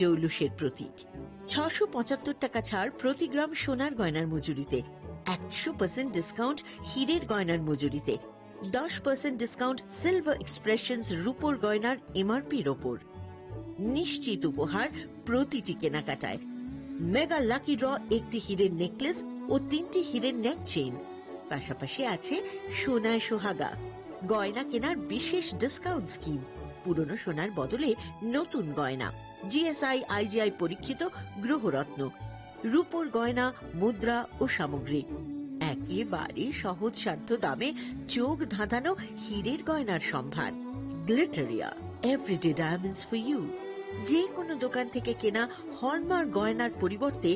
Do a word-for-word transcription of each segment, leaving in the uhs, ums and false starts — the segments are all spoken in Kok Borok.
জৌলুসের প্রতীক। ছশো পঁচাত্তর টাকা ছাড় প্রতি গ্রাম সোনার গয়নার মজুরিতে, একশো পার্সেন্ট ডিসকাউন্ট হীরের গয়নার মজুরিতে, দশ পার্সেন্ট ডিসকাউন্ট সিলভার এক্সপ্রেশনস রূপোর গয়নার এমআরপির ওপর। নিশ্চিত উপহার প্রতিটি কেনাকাটায়। মেগা লাকি ড্র, একটি হীরের নেকলেস ও তিনটি হীরের নেক চেইন। পাশাপাশি আছে সোনায় সোহাগা, গয়না কেনার বিশেষ ডিসকাউন্ট স্কিম, পুরনো সোনার বদলে নতুন গয়না, জিএসআই আইজিআই পরীক্ষিত গ্রহরত্ন, রূপোর গয়না, মুদ্রা ও সামগ্রী। একেবারে সহজসাধ্য দামে চোখ ধাঁধানো হীরের গয়নার সম্ভার। Glitteria, everyday diamonds for you. যে কোনো দোকান থেকে কেনা হলমার্ক গয়নার পরিবর্তে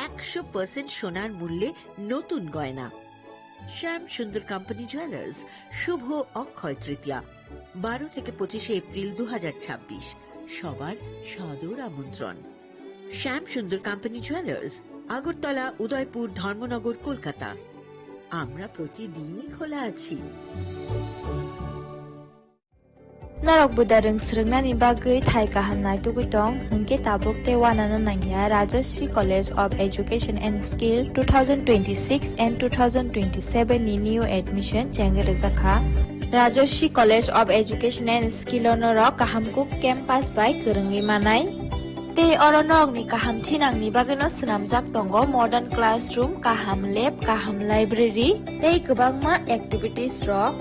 একশো পার্সেন্ট সোনার মূল্যে নতুন গয়না। শ্যাম সুন্দর কোম্পানি জুয়েলার্স, শুভ অক্ষয় তৃতীয়া, বারো থেকে পঁচিশে এপ্রিল দু হাজার ছাব্বিশ। সবার সাদর আমন্ত্রণ। শ্যাম সুন্দর কোম্পানি জুয়েলার্স, আগরতলা, উদয়পুর, ধর্মনগর, কলকাতা। আমরা প্রতিদিনই খোলা আছি। Norok buda rwng swrwngnani bagwi thai kaham naitugwi tong, hwnkhe tabuk tei uanano nangya Rajashree College of Education and Skill two thousand twenty-six and two thousand twenty-seven ni new admission chengwi rwjakha. Rajashree College of Education and Skill o norok kaham kuk campus bai kwrwngwi manai. Tei oro norokni kaham thinangni bagwino swnamjak tongo modern classroom, kaham lab, kaham library tei kwbangma activities rok.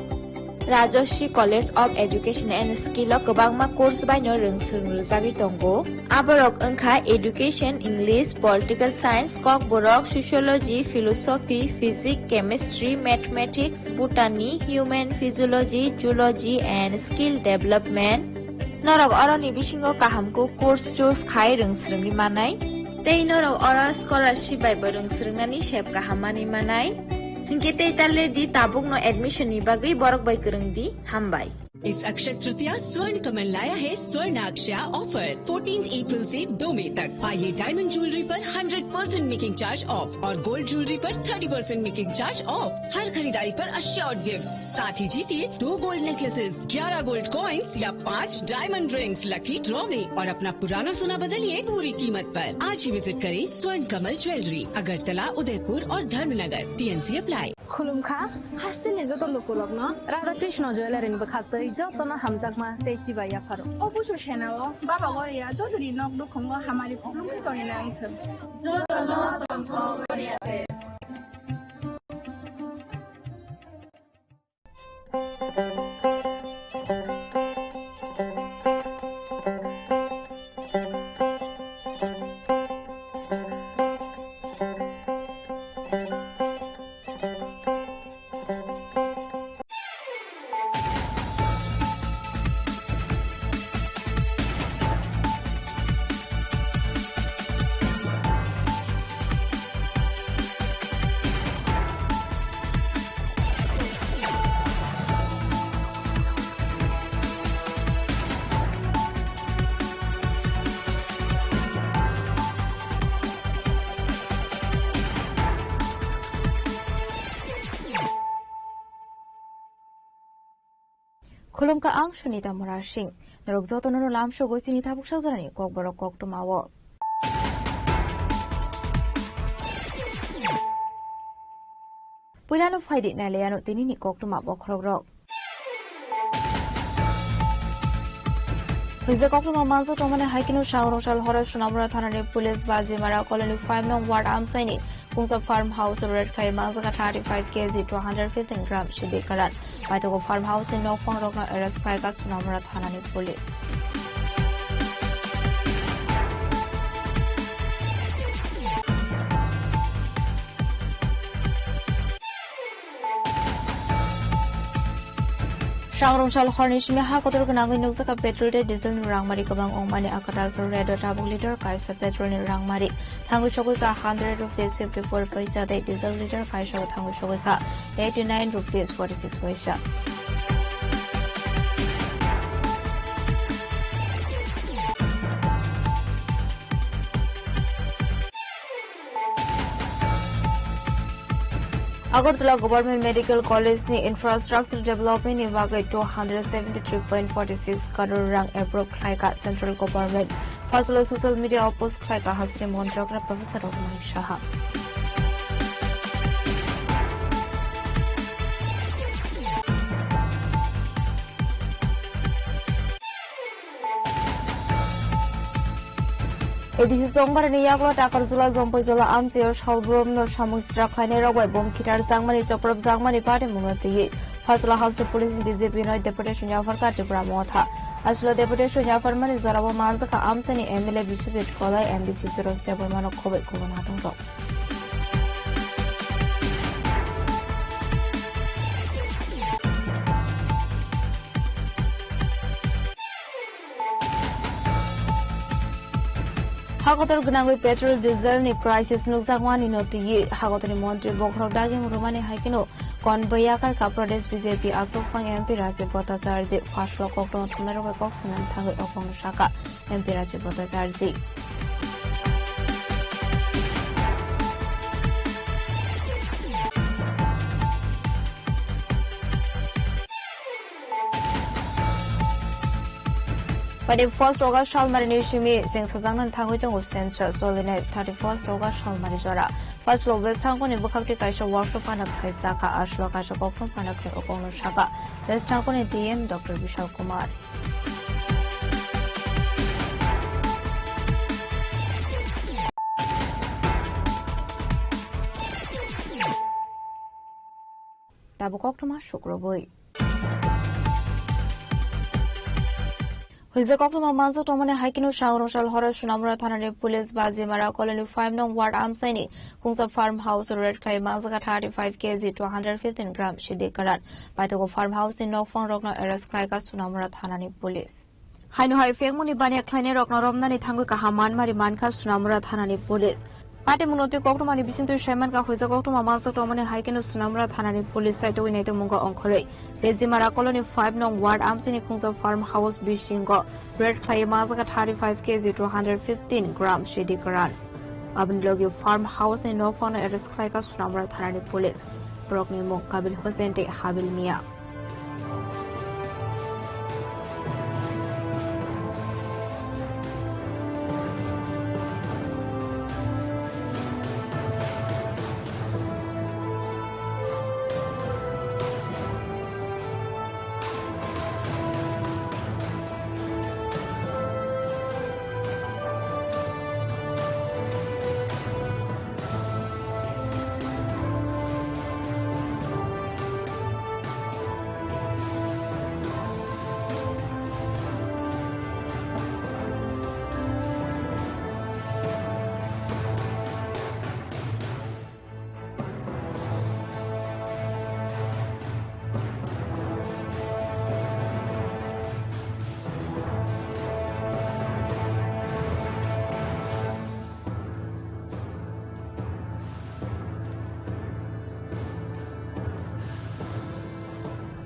Rajashree College of Education and Skill o kwbangma course baino rwng swrwng rwjagwi tongo. Aborok wngkha Education, English, Political Science, Kokborok, Sociology, Philosophy, Physics, Chemistry, Mathematics, Botany, Human Physiology, Zoology and Skill Development. Norok oroni bisingo kaham kuk course choose khai rwng swrwngwi manai. Tei norok oro scholarship bai bo rwng swrwngnani sep kaham manwi manai. Hinkhe tei ta le di tabukno admission ni bagwi borok bai kwrwng di. Hambai. इस अक्षय तृतीया स्वर्ण कमल लाया है स्वर्ण अक्षया offer, fourteen April से दो मई तक। पाइए डायमंड ज्वेलरी पर hundred percent making charge off और गोल्ड ज्वेलरी पर thirty percent making charge off. हर खरीदारी पर अश्योर्ड गिफ्ट, साथ ही जीतिए दो गोल्ड नेकलेसेस, ग्यारह गोल्ड कॉइन्स या पाँच डायमंड रिंग्स लकी ड्रॉ में और अपना पुराना सोना बदलिए पूरी कीमत पर। आज ही विजिट करें स्वर्ण कमल ज्वेलरी, अगरतला, उदयपुर और Dharmanagar. TNC apply. Khulumkha, hasteni joto lukurokno Radha Krishna Jewellery ni bwkhaktwi jotono hamjakma tei chibai yapharo. O busu senao Baba Goria jotoni nok nukhungo hamari khulumkhe tongwi nang thung. Jotono tongthok Goria de. Khulumkha, ang Sunita Murasing. Norok jotono no lamsogo chini tabuk sajorani kokborok koktwma o. Puilano phaidi nailaiano tinini koktwma bokhorokrok. Hwnjak koktwma manjak tongmani hai kheno Saurungsal Horo Sonamura thanani police Bajimara colony five nong ward amchaini Kungsa farm house raid khai manjak thirty five K G two hundred fifteen gram sidi karan. Paithago farm house ni nokphang rokno arrest khai ka Sonamura thanani police. Saurungsal horni simi ha kotor gwnangwi nukjakha petrol tei diesel ni rangmari kwbang wngmani akatar rate o tabuk litre kaisa petrol ni rangmari thangwi sogwi ka hundred rupees fifty four paisa tei diesel litre kaisa o thangwi sogwi ka eighty nine rupees forty six paisa. Agartala Government Medical College ni infrastructure development ni bagwi two hundred seventy three point forty six crore rang approve khlai ka central government. Phasalo social media o post khlaikha hasri montrok Professor Raghunath Saha. A D C Chongbarani yagulo Takarjula Jompoijola amchaio salbrumno samung sitra khlainairok bai bom khitar jakmani chopropjakmani patimungno twiwi Phasalo haste police ni D G P no deputation yapharkha Tipra Motha. Aswkno deputation yapharmani jorao manjakha amchaini M L A Biswajit Kolai, M D C Suresh Debbarmano khoboi kubun hatungtong. Hakotor gwnangwi petrol diesel ni crisis nukjakmani no twiwi hakotorni montri bokhorok daging rwmani hai kheno convoy yakarkha Pradesh B J P aswkphang M P Rajiv Bhattacharya. Phasalo koktwma thumnairok bai kok swmani thangwi o kokno sakha M P Rajiv Bhattacharya. Phaidi first August salmarini simi cheng sajaknani thangwi tongo census. Cholinai thirty first August salmari jora. Phasalo West Thangkoni bwkhaktwi kaisa workshop phano khlaijakha. Aswkno kaisa koktwma phano khlai o kokno sakha West Thangkoni D M Doctor Bishal Kumar. Tabuk koktwma sukrubwi. Hwijak koktwma manjak tongmani hai kheno Sangrongchal horo Sonamura thanani police Bajimara colony five nong ward amchaini khungsa farm house raid khlai manjak thirty five K G two hundred fifteen gram sidi karan. Paithago farm house ni nokphang rokno arrest khlaikha Sonamura thanani police. Haino hai phekmungni baniya khlainairokno romnani thangwi kaham manmari mankha Sonamura thanani police. Patimungno twi koktwmani bisingtwi saimankha hwijak koktwma manjak tongmani hai kheno Sonamura thanani police saitogwi naitokmungo ongkhorwi Bejimara colony five nong ward amchaini khungsa farm house bisingo raid khlaiwi manjak thirty five K G two hundred fifteen gram sidi karan. Aboni logi farm house ni nokphangno arrest khlaikha Sonamura thanani police. Borokni mung Kabil Hussein tei Habil Mia.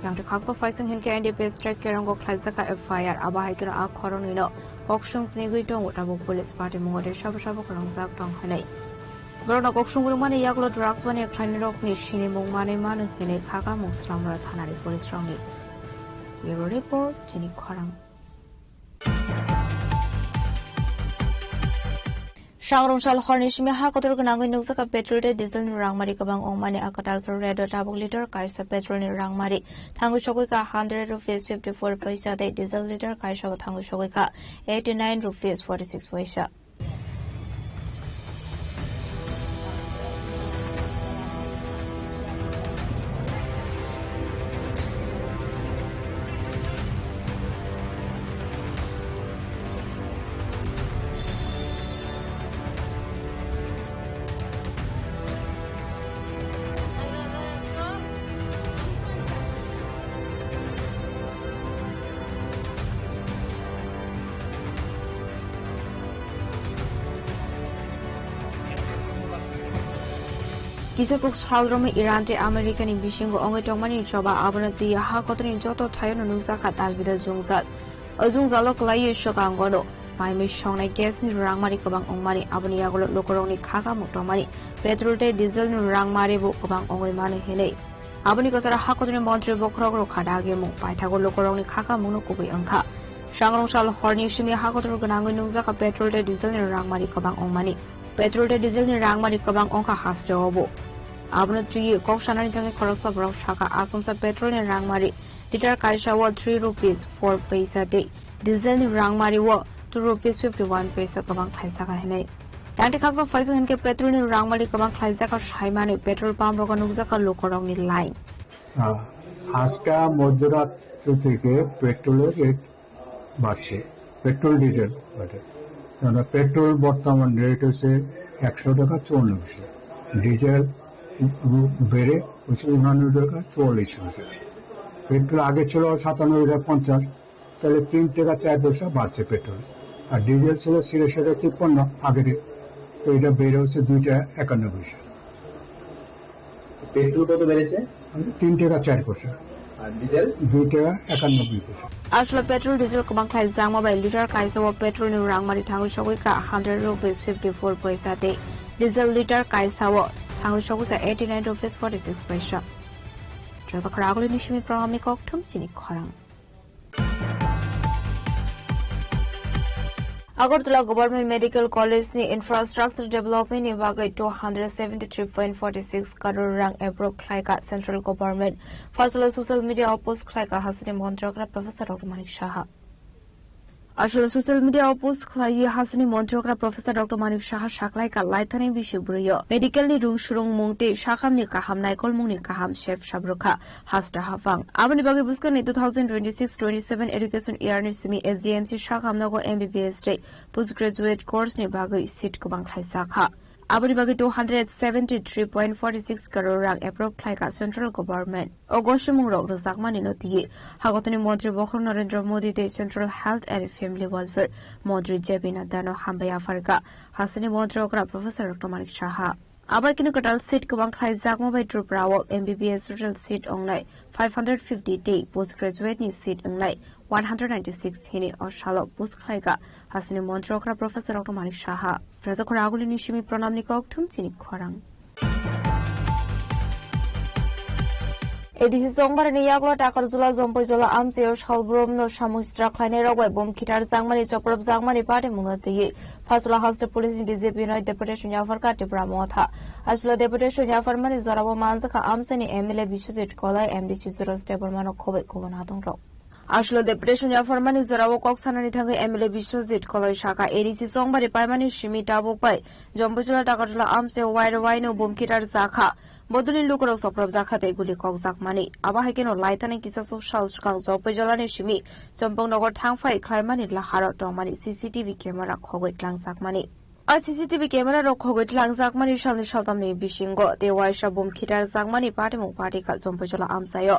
Yang twi khaksa phaising hinkhe N D P S track kerongo khlaijak kha F I R. Abo hai kheno a khoroknwino kokswng phnigwi tongo, tabuk police patimungo tei sabo sabo kwrwngjak tong hwnwi. Borokno kokswng rwmani yagulo drugs baniya khlainairokni sinimung manwi mano hwnwi khakamung Sonamura thanani police rokni. Bureau report, chini khorang. Sangrongchal horni simi ha kotor gwnangwi nukjakha petrol tei diesel ni rangmari kwbang wngmani. A kwtal khe red o tabuk liter kaisa petrol ni rangmari thangwi sogwi kha hundred rupees fifty four paisa tei diesel liter kaisa bo thangwi sogwi kha eighty nine rupees forty six paisa. Kisa chuk sal romwi Iran tei America ni bisingo wngwi tongmani choba, abono twi ha kotorni joto thaio nukjakha talbidal jwngjal. O jwngjalo kwlaiwi swkango no mai mui songnai gas ni rangmari kwbang wngmani, aboni yagulo lukurokni khakamung tongmani, petrol tei diesel ni rangmari bo kwbang wngwi mano hinwi. Aboni kwcharo ha kotorni montri bokhorok rokha dagimung paithago lukurokni khakamungno kubui wngkha. Sangrong sal horni simi hakotor gwnangwi nungjak kha petrol tei diesel ni rangmari kwbang wngmani. Petrol tei diesel ni rangmari kwbang wngkha haste obo. Abono twiwi kok sanani thangwi khoroksa borok sakha, asomsa petrol ni rangmari liter kaisa o three rupees four paisa tei diesel ni rangmari o two rupees fifty one paisa kwbang khlaijak kha hinwi. Tangti khaksa phaisa hinkhe petrol ni rangmari kwbang khlaijak kha saimani petrol pump rogo nukjak kha lukurokni line. আহ, আজকে মধ্যরাত্র থেকে পেট্রোলের রেট বাড়ছে, petrol diesel বাড়ে। কারণ পেট্রোল বর্তমান রেট হচ্ছে একশো টাকা চুয়ান্ন পয়সা, ডিজেল বেড়ে হচ্ছে উনানব্বই টাকা চুয়াল্লিশ পয়সা। পেট্রোল আগে ছিল সাতানব্বই টাকা পঞ্চাশ, তাহলে তিন টাকা চার পয়সা বাড়ছে পেট্রোল। আর ডিজেল ছিল ছিয়াশি টাকা তিপ্পান্ন আগের, তো এটা বেড়ে হচ্ছে দুই টাকা একানব্বই পয়সা। পেট্রোল কত বেড়েছে? তিন টাকা চার পয়সা। আর ডিজেল? দুই টাকা একানব্বই পয়সা। Aswk petrol diesel kwbang khlai jakma bai liter kaisa o petrol ni rangmari thangwi sogwi kha hundred rupees fifty four paisa tei diesel liter kaisa o thangwi sogwi kha eighty nine rupees forty six paisa. Chwrajakhor agulini simi program ni kokthum chini khorang. Agartala Government Medical College ni infrastructure development ni bagwi two hundred seventy three point forty six crore rang approve khlaika Central Government. Phaisalo social media o post khlaika hasteni Montri okra Professor Doctor Manik Saha. Aswk social media o post khlaiwi hasteni Montri okra Professor Doctor Manik Saha saklaika laithani bisi bwrwi o medical ni rung surung mung tei sakhamni kaham naikolmung ni kaham sep sabrwkha. Hasta hapang. Aboni bagwi bwskangni two thousand twenty six twenty seven education year ni simi S D M C sakhamnogo M B B S tei post graduate course ni bagwi seat kwbang khlaijak kha. Aboni bagwi two hundred seventy three point forty six crore rang approve khlaika Central Government. O gosimung rok rwjakmani no twiwi hagotoni Montri Bokhorok Narendra Modi tei Central Health and Family Welfare Montri J P Nadda no hambai yapharkha hasteni Montri okra Professor Doctor Manik Saha. Abai kino kwtal seat kwbang khlai jakma bai Tripura o M B B S total seat wngnai five hundred fifty tei post graduate ni seat wngnai one hundred ninety six hini o salo post khlaika hasteni Montri okra Professor Doctor Manik Saha. Rajakhor agulini simi pranamni kokthum chini khorang. A D C Chongbarini yagulo Takarjala Jompoijola amchaio salbrumno samung sitra khlainairok bai bom khitar jakmani chopropjakmani patimungno twiwi Phaisala haste police ni D G P noi deputation yapharkha Tipra Motha. Aswk deputation yapharmani jorao manjakha amchaini M L A Biswajit Kolai, M D C Suresh Debbarma no khobwi kubun hatongrok. Aswk deputation yapharmani jorao kok sanani thangwi M L A Biswajit Kolai sakha, A D C Chongbari paimani simi tabuk bai Jompoijola Takarjala amchaio wire wire no bom khitar jakha. Bodolni lukurok chopropjakha tei guli kokjakmani. Abo hai kheno laithani kisa suk sal swkang Jompoijolani simi Chompongnogo thangphai khlaimani laharo tongmani C C T V camera khogwi tlangjakmani. A C C T V camera rok khogwi tlangjakmani salni saltamni bisingo tei waisa bom khitarjakmani patimung patikha Jompoijola amchaio.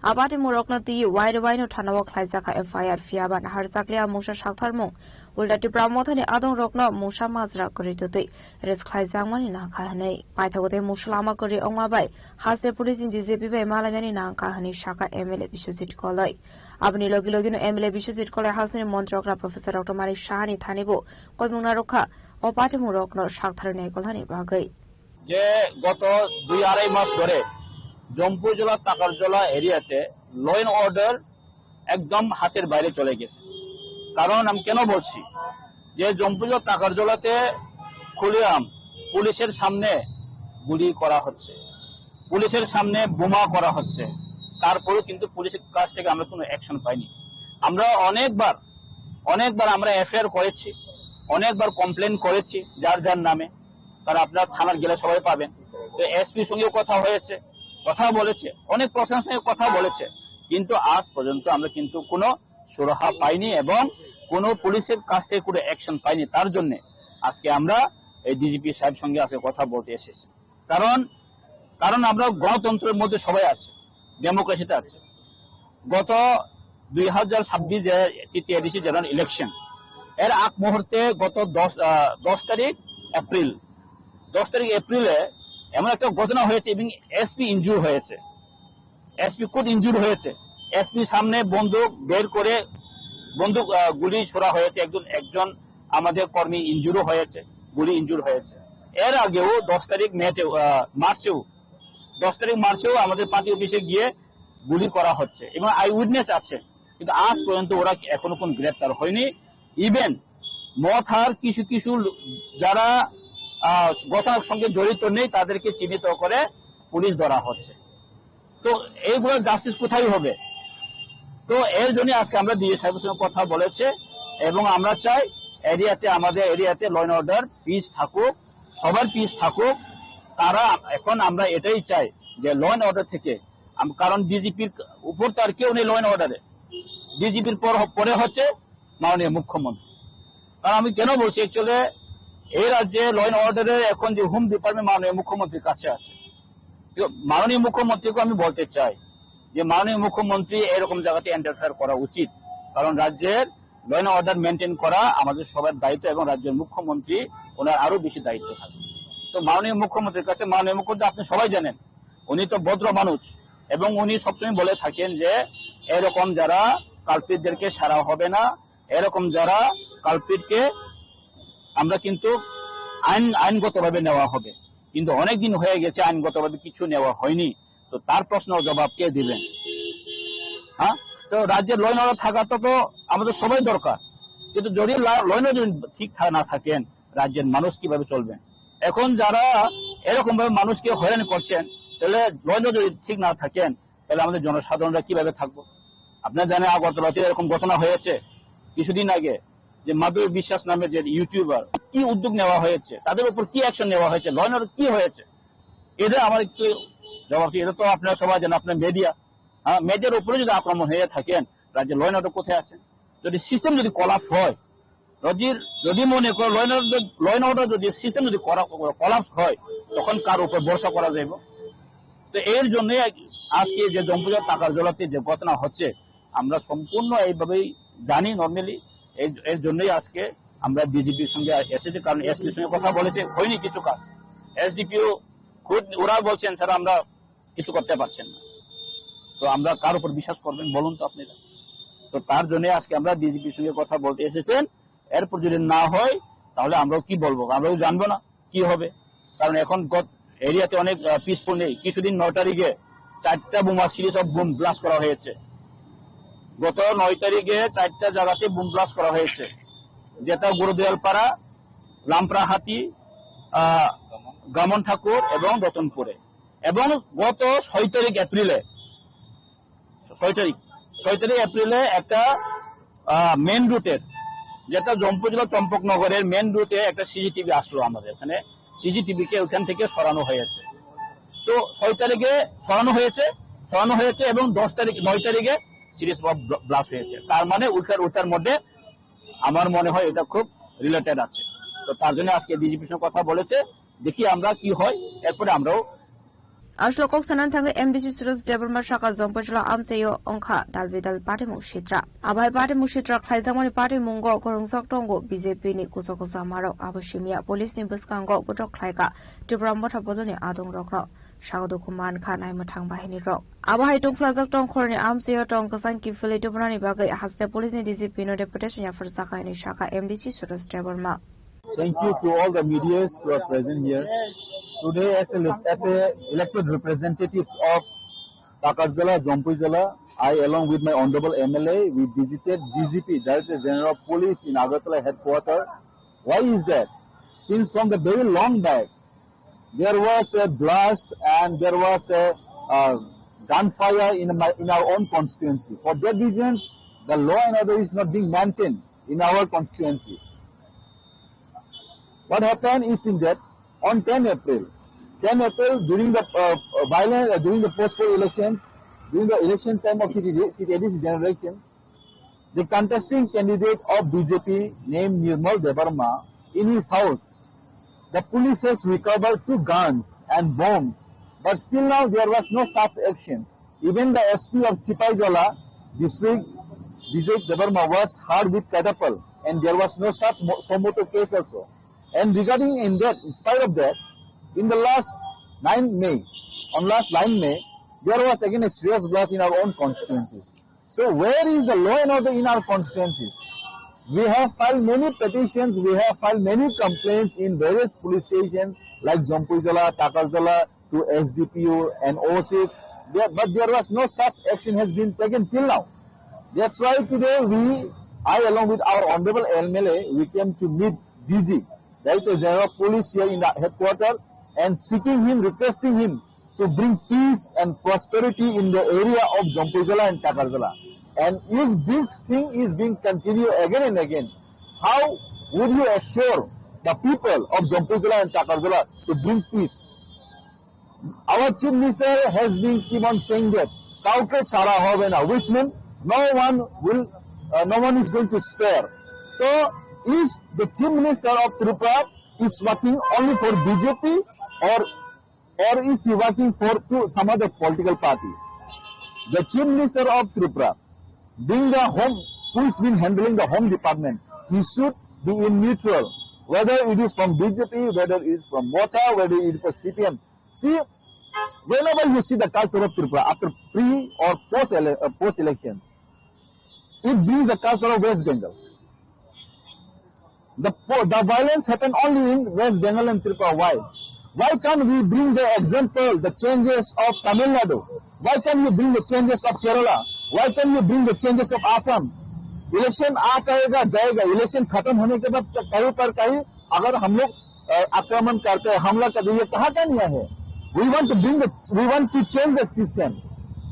A patimungrokno twiwi wire wire no thanao khlaijakha F I R, phiyaba naharjakliya mungsa saktharmung. Ulta Tipra Mothani adongrokno mungsa majra kwrwi twtwi rest khlaijakmani nangkha hwnwi. Paithago tei mungsa lama kwrwi wngma bai haste police ni D G P bai malainani nangkha hwnwi sakha M L A Biswajit Koloi. Aboni logi logino M L A Biswajit Koloi hasteni montri okra Professor Doctor Manik Sahani thani bo koimung narwkha o patimungrokno saktharwi naikolnani bagwi. যে গত দুই আড়াই মাস ধরে জম্পুইজলা, তাকারজলা এরিয়াতে ল and order একদম হাতের বাইরে চলে গেছে। কারণ আমি কেন বলছি, যে জম্পুইজলা, তাকারজলাতে খুলেআম পুলিশের সামনে গুলি করা হচ্ছে, পুলিশের সামনে বোমা করা হচ্ছে, তারপরেও কিন্তু পুলিশের কাছ থেকে আমরা কোনো অ্যাকশন পাইনি। আমরা অনেকবার, অনেকবার আমরা এফআইআর করেছি, অনেকবার কমপ্লেন করেছি যার যার নামে, কারণ আপনারা থানার গেলে সবাই পাবেন। তো এসপির সঙ্গেও কথা হয়েছে, কথা বলেছে, অনেক প্রশাসনের সঙ্গে কথা বলেছে, কিন্তু আজ পর্যন্ত আমরা কিন্তু কোনো সুরাহা পাইনি এবং কোনো পুলিশের কাছ থেকে কোনো অ্যাকশন পাইনি। তার জন্য আজকে আমরা এই ডিজিপি সাহেব সঙ্গে আজকে কথা বলতে এসেছি। কারণ, কারণ আমরা গণতন্ত্রের মধ্যে সবাই আছে, ডেমোক্রেসিতে আছে। গত দুই হাজার ছাব্বিশ যে টিটিএডিসি জেনারেল ইলেকশন, এর আগ মুহূর্তে গত দশ, আহ, দশ তারিখ এপ্রিল, দশ তারিখ এপ্রিলে এমন একটা ঘটনা হয়েছে এবং এসপি ইনজুর হয়েছে। এসপি খুদ ইনজুর হয়েছে। এসপি সামনে বন্দুক বের করে বন্দুক, আহ, গুলি ছোড়া হয়েছে। একজন, একজন আমাদের কর্মী ইনজুরও হয়েছে, গুলি ইনজুর হয়েছে। এর আগেও দশ তারিখ মেতেও, আহ, মার্চেও, দশ তারিখ মার্চেও আমাদের পার্টি অফিসে গিয়ে গুলি করা হচ্ছে এবং আই উইটনেস আছে। কিন্তু আজ পর্যন্ত ওরা এখনো কোনো গ্রেপ্তার হয়নি। ইভেন মথার কিছু কিছু লো-, যারা আহ, ঘটনার সঙ্গে জড়িত নেই, তাদেরকে চিহ্নিত করে পুলিশ ধরা হচ্ছে। তো এইগুলো জাস্টিস কোথায় হবে? তো এর জন্য আজকে আমরা ডিএস সাহেবের সঙ্গে কথা বলেছে এবং আমরা চাই এরিয়াতে, আমাদের এরিয়াতে ল অ্যান্ড অর্ডার, পিস থাকুক, সবার পিস থাকুক। তারা, এখন আমরা এটাই চাই যে ল অ্যান্ড অর্ডার থেকে আম-, কারণ ডিজিপির উপর তো আর কেউ নেই ল অ্যান্ড অর্ডারে। ডিজিপির পর হ-, পরে হচ্ছে মাননীয় মুখ্যমন্ত্রী। কারণ আমি কেন বলছি, অ্যাকচুয়ালি এই রাজ্যে ল অ্যান্ড অর্ডারের এখন যে হোম ডিপার্টমেন্ট মাননীয় মুখ্যমন্ত্রীর কাছে আছে, তো মাননীয় মুখ্যমন্ত্রীকে আমি বলতে চাই যে মাননীয় মুখ্যমন্ত্রী এরকম জায়গাতে ইন্টারফেয়ার করা উচিত, কারণ রাজ্যের ল অ্যান্ড অর্ডার মেনটেন করা আমাদের সবার দায়িত্ব এবং রাজ্যের মুখ্যমন্ত্রী ওনার আরো বেশি দায়িত্ব থাকে। তো মাননীয় মুখ্যমন্ত্রীর কাছে, মাননীয় মুখ্যমন্ত্রী আপনি সবাই জানেন, উনি তো ভদ্র মানুষ এবং উনি সবসময় বলে থাকেন যে এরকম যারা কালপ্রিটদেরকে ছাড়া হবে না, এরকম যারা কালপ্রিটকে আমরা কিন্তু আইন, আইনগতভাবে নেওয়া হবে। কিন্তু অনেক দিন হয়ে গেছে আইনগতভাবে কিছু নেওয়া হয়নি। তো তার প্রশ্ন জবাব কে দিবেন? হ্যাঁ, তো রাজ্যে ল অ্যান্ড অর্ডার থাকাটা তো আমাদের সবাই দরকার, কিন্তু যদি ল অ্যান্ড অর্ডার যদি ঠিক থা-, না থাকেন, রাজ্যের মানুষ কিভাবে চলবেন? এখন যারা এরকম ভাবে মানুষকে হয়রানি করছেন, তাহলে ল অ্যান্ড অর্ডার যদি ঠিক না থাকেন, তাহলে আমাদের জনসাধারণরা কিভাবে থাকবো? আপনারা জানেন, আগরতলাতে এরকম ঘটনা হয়েছে কিছুদিন আগে, যে মাধুরী বিশ্বাস নামে যে ইউটিউবার, কি উদ্যোগ নেওয়া হয়েছে, তাদের উপর কি অ্যাকশন নেওয়া হয়েছে, ল অ্যান্ড অর্ডার কি হয়েছে, এটা আমার একটু জবাব দিই। এটা তো আপনারা সবাই জানেন, আপনার মিডিয়া, হ্যাঁ, মিডিয়ার উপরে যদি আক্রমণ হয়ে থাকেন, রাজ্যে ল অ্যান্ড অর্ডার কোথায় আছে? যদি সিস্টেম যদি কলাপস হয়, যদি, যদি মনে করো law and order, law and order যদি সিস্টেম যদি কলাপস হয়, তখন কার উপর ভরসা করা যাবে? তো এর জন্য আজকে যে জম্পুজলা টাকার জলাতে যে ঘটনা হচ্ছে, আমরা সম্পূর্ণ এইভাবেই জানি নর্মালি। এর, এর জন্যই আজকে আমরা ডিজিপির সঙ্গে এসেছি, কারণ এসপির সঙ্গে কথা বলেছে, হয়নি কিছু কাজ। এসডিপিও খুদ ওরা বলছেন, "স্যার, আমরা কিছু করতে পারছেন না।" তো আমরা কার উপর বিশ্বাস করবেন বলুন তো আপনারা? তো তার জন্য আজকে আমরা ডিজিপির সঙ্গে কথা বলতে এসেছেন। এরপর যদি না হয়, তাহলে আমরাও কি বলবো, আমরাও জানবো না কি হবে। কারণ এখন গত এরিয়াতে অনেক পিসফুল নেই। কিছুদিন নয় তারিখে চারটা বোমা, সিরিজ অফ বোম ব্লাস্ট করা হয়েছে। গত নয় তারিখে চারটা জায়গাতে বোম ব্লাস্ট করা হয়েছে, যেটা গুরুদয়ালপাড়া, লামপ্রাহাতি, আহ, গামন ঠাকুর এবং রতনপুরে। এবং গত ছয় তারিখ এপ্রিলে, ছয় তারিখ, ছয় তারিখ এপ্রিলে একটা মেন রুটের, যেটা জম্পুজলা চম্পকনগরের মেন রুটে একটা সিসিটিভি আসলো আমাদের এখানে, সিসিটিভি কে ওখান থেকে সরানো হয়েছে। তো ছয় তারিখে সরানো হয়েছে, সরানো হয়েছে এবং দশ তারিখ, নয় তারিখে সিরিজ ব্লাস্ট হয়েছে। তার মানে ওটার, ওটার মধ্যে আমার মনে হয় এটা খুব রিলেটেড আছে। তো তার জন্য আজকে ডিজিপির সঙ্গে কথা বলেছে, দেখি আমরা কি হয়, এরপরে আমরাও Aswk kok sanani thangwi M D C Suresh Debbarma saka Jompuijala amchaio wngkha dalbidal patimung sitra. Abai patimung sitra khlaijakmani patimungo kwrwngjak tongo B J P ni kuchuk kuchangmarok. Abo simiya police ni bwskango botok khlaikha Tipra Motha bodolni adongrokno. Saka dukhu mankha naimwthang bahinirok. Abo hai tungphlajak tongkhorni amchaio tong kwchang kiphilwi tubrani bagwi haste police ni D G P no deputation yapharjakha hinwi saka M D C Suresh Debbarma. Thank you to all the medias who are present here. Today, as a, as a elected representatives of Takarjala, Jompuijala, I, along with my honorable M L A, we visited D G P, Director General of Police in Agartala headquarter. Why is that? Since from the very long back, there was a blast and there was a, uh, gunfire in my, in our own constituency. For that reasons, the law and order is not being maintained in our constituency. What happened is in that on ten April, ten April during the, uh, uh, violence, uh, during the post poll elections, during the election time of T T D, T T A D C general election, the contesting candidate of B J P named Nirmal Debbarma, in his house, the police has recovered two guns and bombs, but still now there was no such actions. Even the S P of Sipaijala district, Vijay Debbarma, was hurt with catapult, and there was no such mo-, suo motu case also. And regarding in that, in spite of that, in the last nine May, on last nine May, there was again a serious blast in our own constituencies. So where is the law and order in our constituencies? We have filed many petitions, we have filed many complaints in various police stations like Jompuijala, Takarjala, to S D P O and O Cs, there, but there was no such action has been taken till now. That's why today we, I along with our honorable M L A, we came to meet D G, Director General of Police here in the headquarters, and seeking him, requesting him to bring peace and prosperity in the area of Jampuijala and Takarjala. And if this thing is being continued again and again, how would you assure the people of Jampuijala and Takarjala to bring peace? Our chief minister has been keep on saying that কাউকে ছাড়া হবে না, which means no one will, uh, no one is going to spare. So, is the chief minister of Tripura is working only for B J P, or, or is he working for to some other political party? The chief minister of Tripura, being the home, who is been handling the home department, he should be in neutral, whether it is from B J P, whether it is from Motha, whether it is from C P M. See, whenever you see the culture of Tripura after pre or post ele-, uh, post elections, it brings the culture of West Bengal. The po-, the violence happened only in West Bengal and Tripura. Why? Why can't we bring the example, the changes of Tamil Nadu? Why can't you bring the changes of Kerala? Why can't you bring the changes of Assam? Election आ जाएगा, जाएगा। Election खत्म होने के बाद कहीं पर कहीं अगर हम लोग, अ, आक्रमण करते हैं, हमला करते हैं, ये कहाँ का न्याय है? We want to bring the, we want to change the system.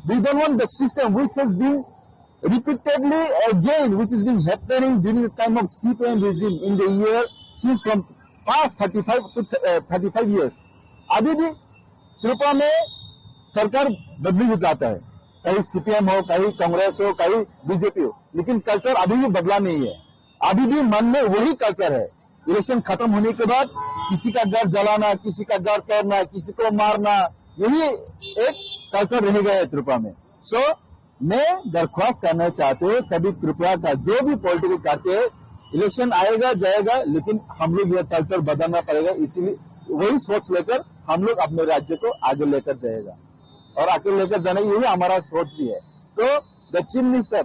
We don't want the system which has been repeatedly again, which is being happening during the time of C P M regime in the year since from past thirty-five to th-, uh, thirty-five years. अभी भी त्रिपुरा में सरकार बदली हो जाता है, कहीं C P M हो, कहीं कांग्रेस हो, कहीं B J P हो, लेकिन कल्चर अभी भी बदला नहीं है। अभी भी मन में वही कल्चर है, इलेक्शन खत्म होने के बाद किसी का घर जलाना, किसी का घर तोड़ना, किसी को मारना, यही एक कल्चर रह गया है त्रिपुरा में। सो मैं दरख्वास्त करना चाहते हैं सभी त्रिपुरा का, जो भी पॉलिटिकल करते हैं, इलेक्शन आएगा जाएगा, लेकिन हम लोग यह कल्चर बदलना पड़ेगा। इसीलिए वही सोच लेकर हम लोग अपने राज्य को आगे लेकर जाएगा, और आगे लेकर जाना यही हमारा सोच भी है। तो the chief minister